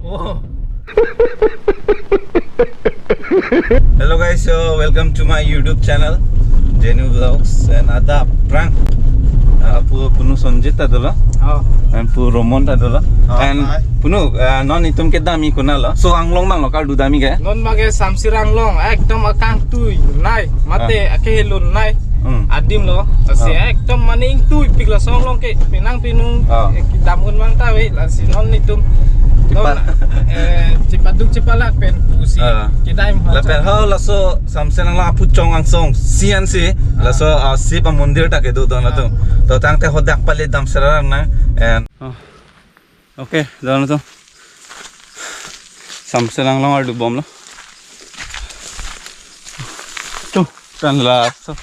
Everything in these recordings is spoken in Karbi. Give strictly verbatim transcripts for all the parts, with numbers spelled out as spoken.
Oh. Hello guys, so welcome to my YouTube channel, Jenu Vlogs, and adap aphrang, uh, pu punu Sonjit ta dolo, Oh. and pu Romon ta dolo, Oh, and hi. Punu, uh, non itum ke dami konat lo, laso anglong abang lo kardu dami ke. Non abang ke Samsir Anglong, ekdom akangtuinei, mate Ah. akehelonei. Hmm. Adim lo, lasi Ah. ekdom mane ingtuipik laso anglong ke, penang penung, Ah. eh, kedam un abang ta ave, lasi non itum, non, Cepat. eh, chepaduk chepalak pen pusi, Ah. kedam ho Lapen chang. ho laso Samsir Anglong aphuchong angsong, sian si, Ah. laso, ah, Shiv amondir ta kedo don Ah. atum. To tangte hadak pale dam serarang na, and Oh. Okay, don atum. Samsir Anglong ardu bomlo. Tu, tan laso.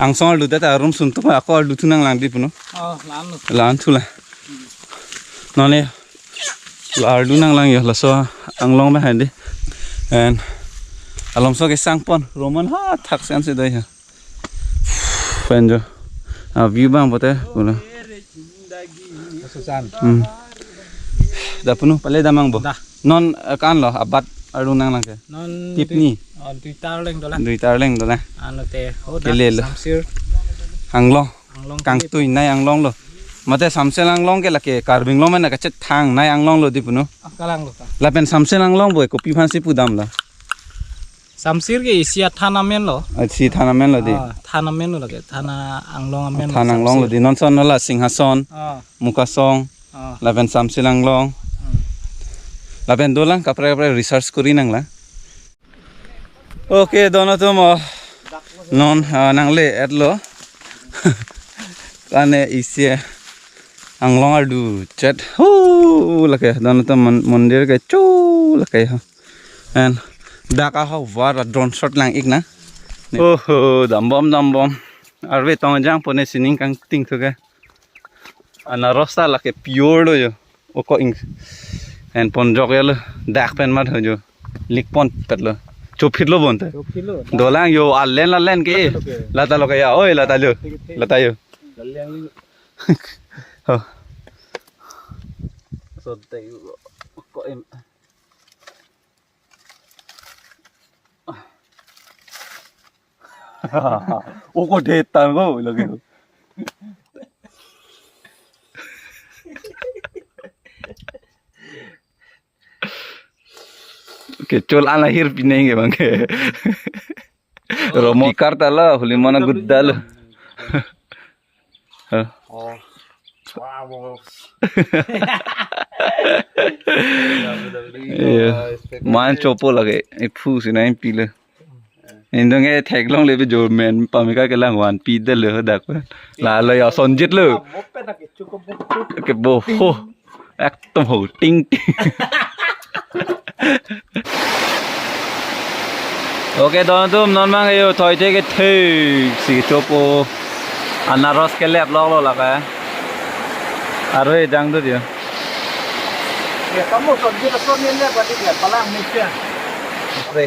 Angsong ardu det arum suntuk ako ardu thu nanglang di punu. Oh, la-an lo. La-an thu la. Non ne. La ardu nanglang yo laso anglong abang handi. And alomso kesang pon. Romon ha thak sen si doi ha. Pen jo. Ah, view abang pote punu. Susan. Hmm. Dak punu pale damnang bo. Dah. Non, eh, ko-an lo abat ardu nanglang ke. Non Tipni. Dui, oh, dui ta arleng dolang. Dui ta arleng dolang. Ano te, oh, dah, Kele lo. Samsir. Anglong. Anglong Kangtuinei anglong lo. Mate Samsir Anglong ke lake Karbi Anglong mena kachethangnei anglong lo di punu. Ah, kalang lo ta. Lapen Samsir Anglong boi kopi aphan si pudam la. Samsir ke isi athan amen lo. Ah, isi than amen lo di. Ah, than amen lo lake. Than Anglong amen lo Than Anglong lo Samsir. Di. Non son la Singhason, Ah, Mukasong, ah. lapen Samsir Anglong. Hmm. Lapen dolang kaprek kaprek research kori nanglang. Okay, don atum, oh, non, ah, nangle-et lo. Kane isi anglong ardu chet. Hu, lake, don atum mon-, mondir ke chu lake ho. And dak ahavar a drone shot lang ik na. Oho, dambom, dambom. Arve tong jang pone sining kangting thu ke. Anaros ta lake pure lo jo. Oko ing. And ponjok ya lo. Dak pen mat ho jo. Lik pon pet lo. Chophit lo bonte. Chophit lo. Dolang yo alen alen ke. Lata lo ke. Lata lo ke ya. Oi, lata lo. Lata yo. Laliang ni. Oh. So te yo. Oko detan ko lagi. Kechol an lahir pineng ke abang ke. Romo kar ta lo, huli mana gudda lo. Hah? Oh. Wow. Iya. Man chopo lake, iphu si na ipilo. Indong e theklong le be jo men pamika kelang wan pi de lo dak. La lo ya Sonjit lo. Ke bo ho. Ekdom ho ting ting. Okay, don atum non abang yo thoi the ke thek si chopo. Anaros ke lep lok lo lake. Arve jang do dia. Ya, kamu Sonjit ason ni lep berarti dia palang ni sia. Arve.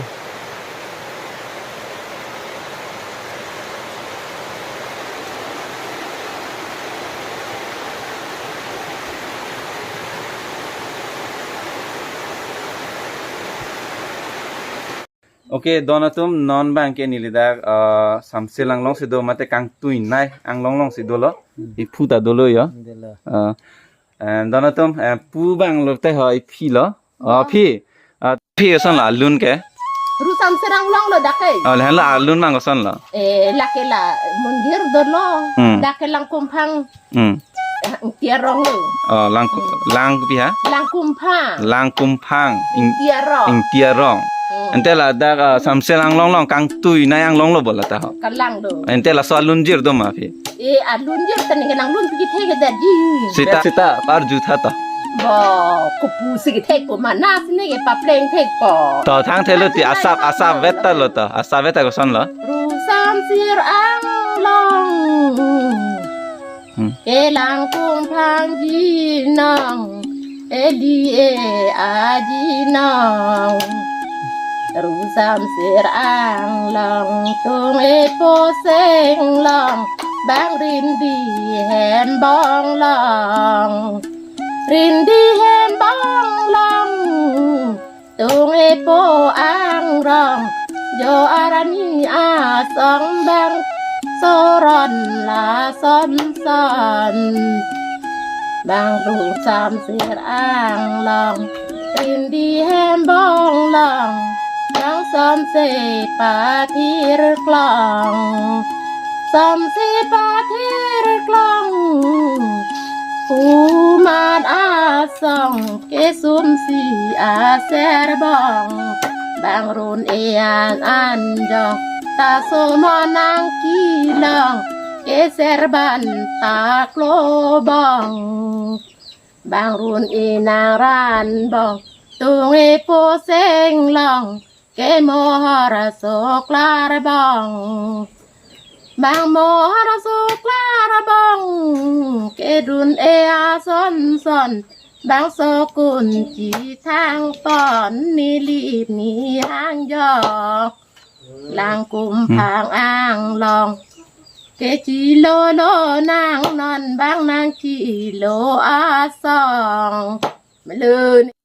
Okay, don atum non abang ke neli dak, ah, Samsir Anglong si do mate Kangtuinei Anglong along si dolo. Hmm. Iphu ta dolo ya. Dolo. Ah, and don atum, eh, pu abang lo te ho iphi lo. Oh, phi. Ah, phi koson lo alun ke? Ru Samsir Anglong lo dak ke. Oh, lahen lo alun abang koson lo? Eh, lake la mondir dolo. Hmm. Dak ke Langkumphang. Hmm. Ingti arong lo. Oh, Langku-, Langkupi ha? Langkumphang. Langkumphang. Ing-, Ingti arong. Ingti arong. Hmm. Ante ladak, ah, Samsir Anglong along Kangtuinei Anglong lo bo lata ho. Kalang do. Ante laso alunjir do ma phi? Eh, alunjir ta ning nang lun pi kethe ke daji. Sita, sita, arju tha ta. Bo, kopusi kethe ko mana sini ke papleng thek po. To thang thelo ti asap, asap vet ta lo to. Asap vet ta koson lo? Ru Samsir Anglong. Hmm. Ke Langkumphang jinong. Eli e ajinong. Ru Samsir Anglong tung e poseng long. Bang rindi hem bong long. Rindi hem bong long. Tung epo angrong, jo arni asong bang soron lason son. Bang rung samsir anglong, rin di hembong long, bang sonse pathir klong. Sonse pathir klong, kumat asong kesumsi aserbong. Bang run ean anjong, ta somon nangkelong, keserban ta klobong. Bang run inang ranbong, tung epo senglong, ke mohor soklar bong. Bang mohor soklar bong, ke dun e ason son, bang sokun chithang pon, neli ni hangjok. Lang kumphang anglong, ke chilolo nangnon, bang nangchilo asong. Malun.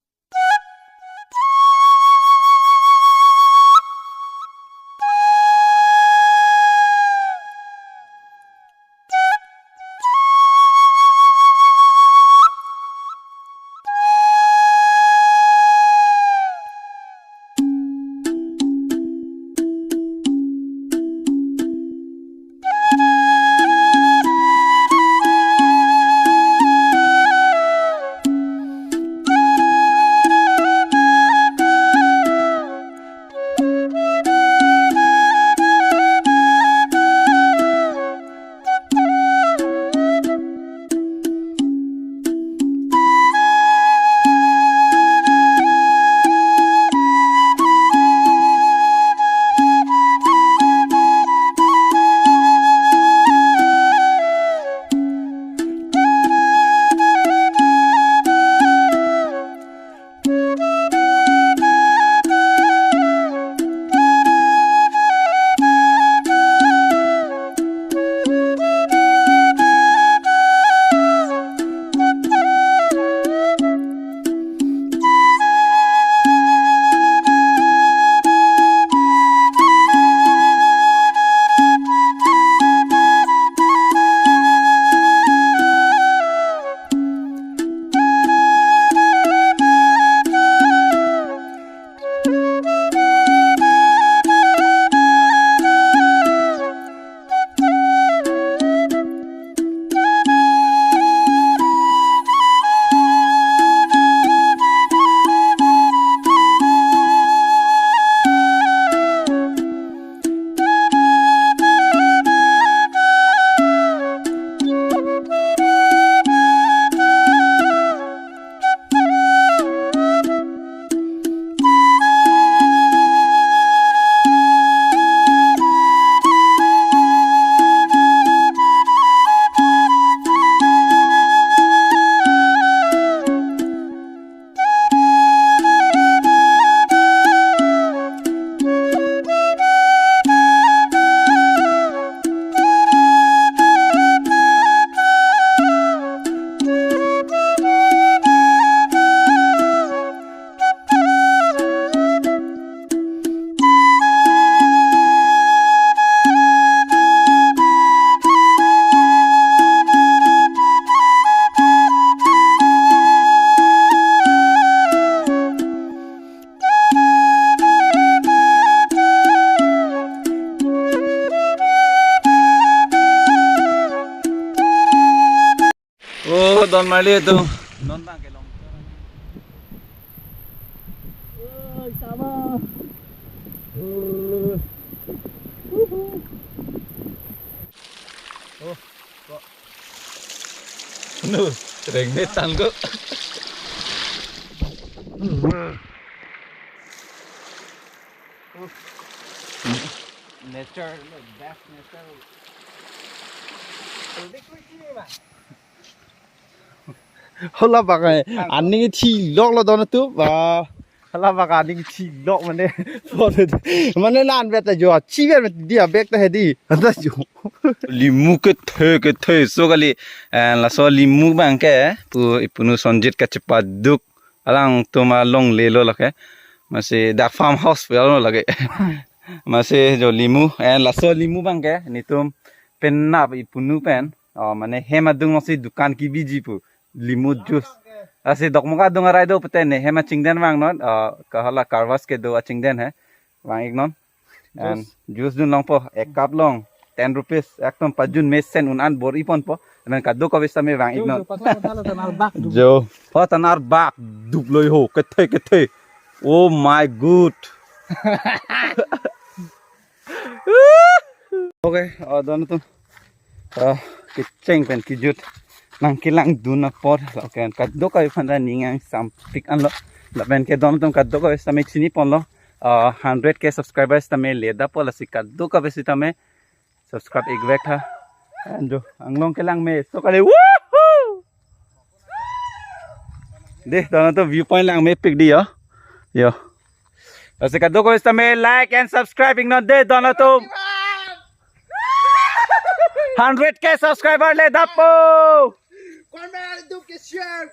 Oh, don mali itu. Non bang kelong. Oi, sama. Oh, kok. Nu, reng ni tanggo. Nature, look, best nature. Hala bang, aning thilok lo don tu ba. Hala bang aning thilok mane. Mane nan bet ta jo, chi bet dia bek ta hedi. Anta jo. Limu kethe kethe so kali, eh, laso limu bang ke pu ipunu Sonjit kachepaduk alangtum alongle lo lake. Masi dak farmhouse pu lo lake. Masi jo limu, and laso limu abangke netum penap ipunu pen, oh, mane hem adung alongsi dukan kebiji pu limu juice. Lasi Dokmoka adung arai do pute ne hem achingden vangnon, oh, kahala car wash kedo achingden he. Vang-iknon. And juice dun longpo, ek cup along ten rupees, ekdom pajun mesen un-an bor-iponpo. Lapen kadokave sitame vang-iknon. Jo, jo, paklang, paklang, tan arbak, duk. Jo. Oh, tan arbak duk loi ho, kethe, kethe. Oh my God. Okay, oh, don atum. Ah, kecheng pen kejut nangkelangdun apor. Okay, kadokave aphan ta ning angsam pik anlo. Lapen ke don atum kadokave sitame chiniponlo. Ah, hundred K subscribers tame ledappo, lasi kadokave sitame subscribe ikvek tha. And jo, anglong kelang meso kali. Woohoo! Dei, don atum viewpoint lang mepik dei yo. Yo. Lasi kadokave sitame like and subscribe-iknon dei don atum. Hundred K subscriber ledappo. Comment, like, share.